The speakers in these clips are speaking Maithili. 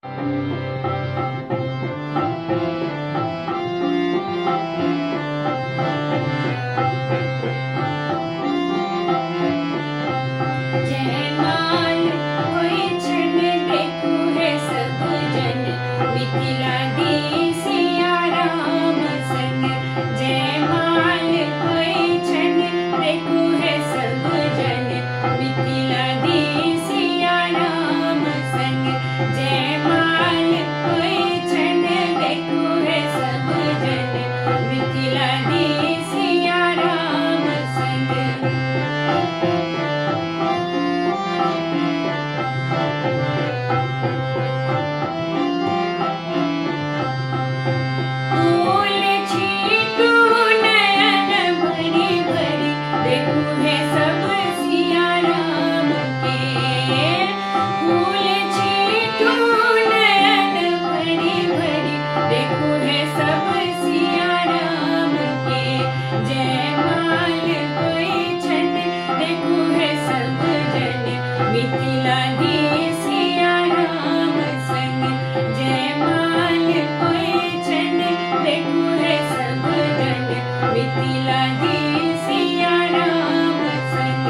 जयमाल होइ छन देखू हे सब जन, मिथिलाधीश सिया राम संग। जयमाल होइ छन देखू हे सब जन, मिथिलाधीश सिया राम संग। जयमाल होइ छन देखू हे सब जन, मिथिलाधीश सिया राम संग। फूल छीटू नयन भरी भरी, देखू हे सब सिया राम के। फूल छीटू नयन भरी भरी, देखू हे सब सिया राम के। जयमाल होइ छन देखू हे सब जन, मिथिलाधीश सिया राम संग। जयमाल होइ छन देखू हे सब जन, मिथिलाधीश सिया राम संग।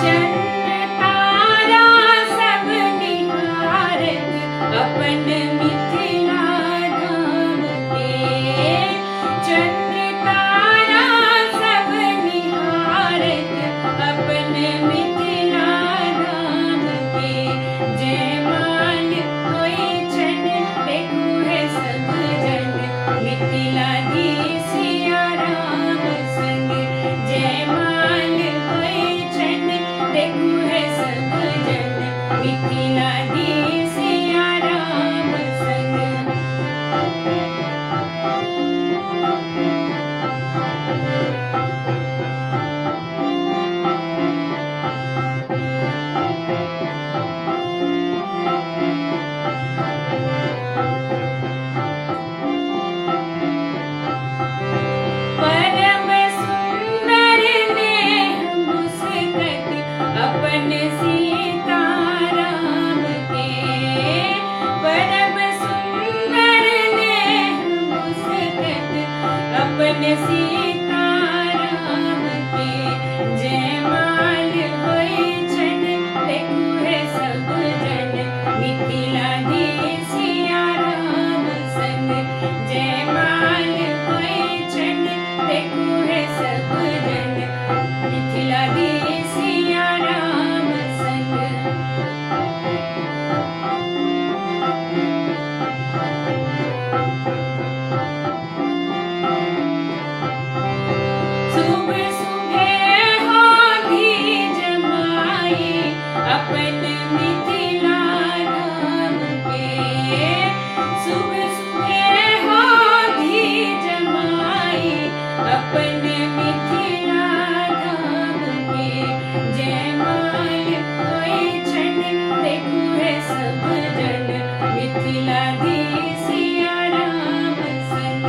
चंद्र तारा सब निहारत अपन मिथिला धाम के। चंद्र तारा सब निहारत अपन मिथिला धाम के। जयमाल होइ छन देखू हे सब जन, मिथिलाधीश सिया राम संग। जयमाल होइ छन देखू हे सब जन, मिथिलाधीश सिया राम संग। परम सुंदर नेह मुस्कत अपन सीता राम के। परम सुंदर नेह मुस्कत अपन सीता राम के। जयमाल होइ छन देखू हे सब जन, मिथिलाधीश सिया राम संग। जयमाल होइ छन देखू हे सब जन, मिथिलाधीश सिया राम संग। शुभ शुभे हो धीज माई अपन मिथिला धाम के। शुभ शुभे हो धीज माई अपन मिथिला धाम के। जयमाल होइ छन देखू हे सब जन, मिथिलाधीश सिया राम संग।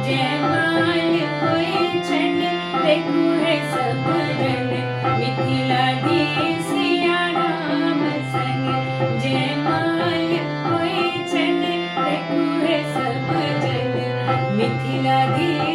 जयमाल होइ छन देखू हे सब जन, मिथिलाधीश सिया राम संग। जयमाल होइ छन देखू हे सब जन, मिथिलाधीश